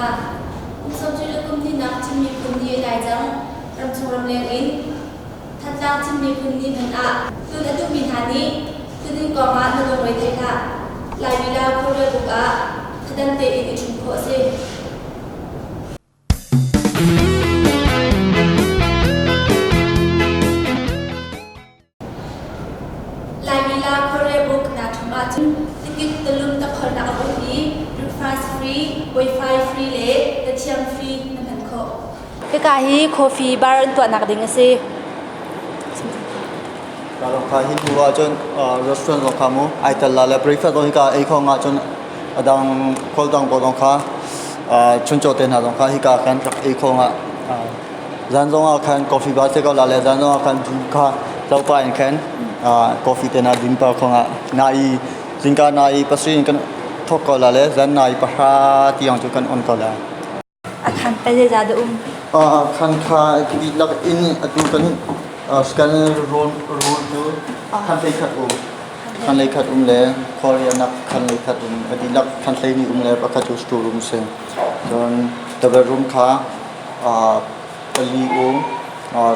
hna. Kum sawmthum le kum hnihnak Chin Miphun Ni a nai cang. Ramchung ramleng in Thantlang Chin Miphun Ni hmanh ah tlun a duhmi hna nih tluninn kong ah na lungre thei hlah. Laimi Lau khuarual buk ah thadam tein i ṭhum khawh a si. Laimi la khuarual na ṭhum ahcun tikik tulum takholnak a um i breakfast free, wifi free le cathiang free na hman khawh. Hika hi coffee bar an tuahnak ding a si. Ka lawng kha hi hnu ahcun restaurant zong kha mu ai tel la le breakfast zong hika ei kho nga cun adang khawl dang pawl zong kha chunchaw te hna zong kha hika khan rak ei kho nga zan zong ah khan coffee bar se ko la le zan zong ah khan zu kha tlaupa in khan coffee te na din pa kho nga na i zingka na i pasrin kan thok ko la le zan na i pahra tiang cu kan on ko la. A khan pe zeizah dah um? Khan kha dihlak in atu kan scan roll roll cu khan hlei khat um. Khan hlei khat um le khualriahnak khan hlei khat um. A dihlak khan hlei hnih um le pakhat cu store room si. Cun double room kha pali um,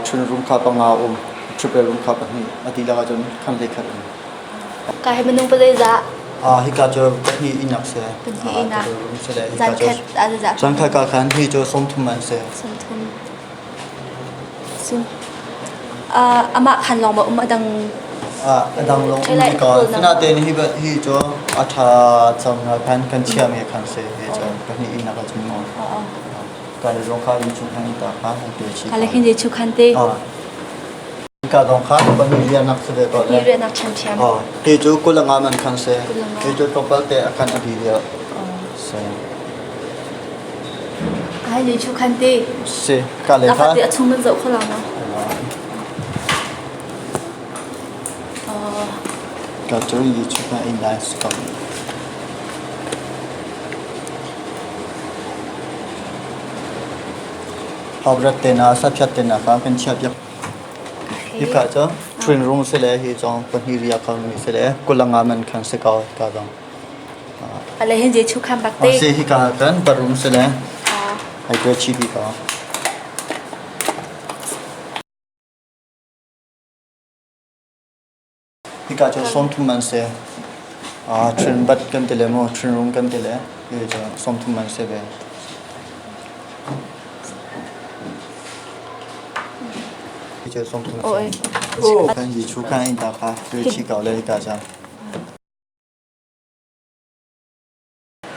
twin room kha panga um, triple room kha pahnih. A dihlak ahcun khan hlei khat um. Ka hi minung pa zeizah? Hika cu pahnih inak si. Pahnih inak. Zankhat ah zeizah? Zankhat ka khan hi cu sawmthum an si. Sawmthum. Sun. Amah khan lawng ma um adang adang lawng um ka. Sinain hi hi cu a tha cang khan kan chia mi khan si hi cu pahnih inak ah cun maw. Ka le zong kha yi chu khan ta kha an te chi. Ka le khin je chu khan te. Ka dong kha pahnih riahnak si ve ko le. Pahnih riahnak ṭhiamṭhiam. Oh, hi cu kulanga man khan si. Hi cu tlawmpal te a khan a bi deuh. Si. Ai le chu khan te. Si, ka le kha. Te a chung nan zoh kho lo ma? Oh. Ka cu yi chu khan in lai si ko. Hawrat te na, saphiat te na kha kan chia piak. Hika cu twin room si le hi zong pahnih riak kho mi si le kulanga man khan si ko ka zong. Ale hin je chu kham bak te. Si hika kan bathroom si le ai tuai chi bi ko. Hika cu sawmthum an si. Twin bat kan ti le mu twin room kan ti le hi cu sawmthum an si ve. Hi cu sawmthum a si. Kan yi chu kan in ta kha chi ko le hika cu.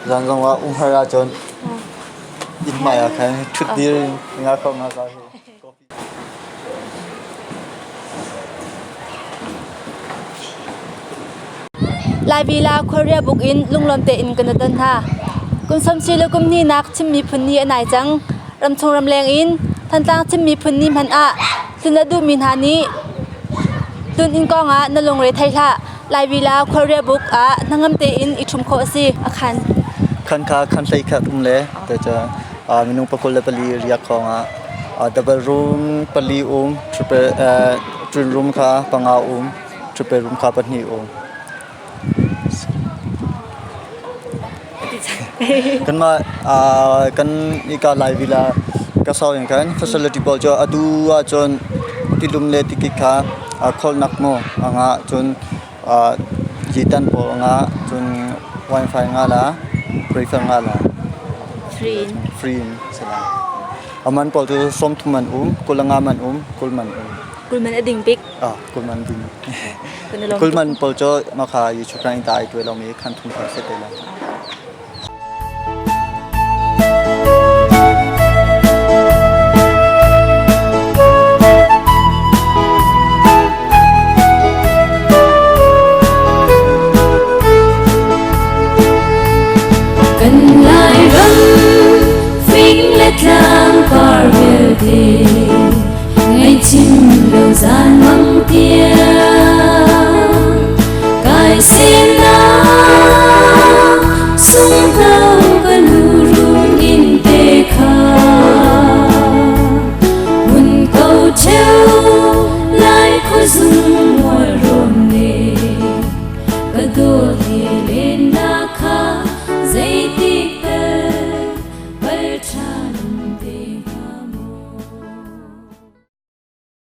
Zan zong ah umhar ahcun inn hmai ah khan ṭhutdir in nga kho nga ka hi. Laivila khuaria buk in lunglawm tein kan ton hna. Kum sawmsi le kum hnihnak Chin miphun ni a nai cang. Ramchung ramleng in Thantlang Chin miphun ni hmanh ah tlun a duhmi hna nih tlun inn kong ah na lungre thei hlah. Laivila khuaria buk ah hnangam tein i ṭhum khawh a si. A khan. Khan kha khan hlei khat um le te cu minung 24 riak khawng ah double room pali um, triple twin room kha panga um, triple room kha pahnih um. Kanmah kan ika Laivila ka sau in khan facility pawl cu atu ahcun tilum le tikik kha kholnak maw a ngah cun yitan pawl a ngah cun wifi nga la breakfast nga la free free in si la. A man pawl cu 30 man um, 25 man um, 20 man um. 20 man a ding bik. Ah, 20 man ding. 20 man pawl cu makha yi chukran ta ai tuai lomi khan thum khan se te la. Kan Lairam fing le tlang par vialte Ngaihchim lo zan mang tiang kai sinah sungtho ka nu rung in te kha mun ko cheu lai khuazung mual rawn ne ka dawt.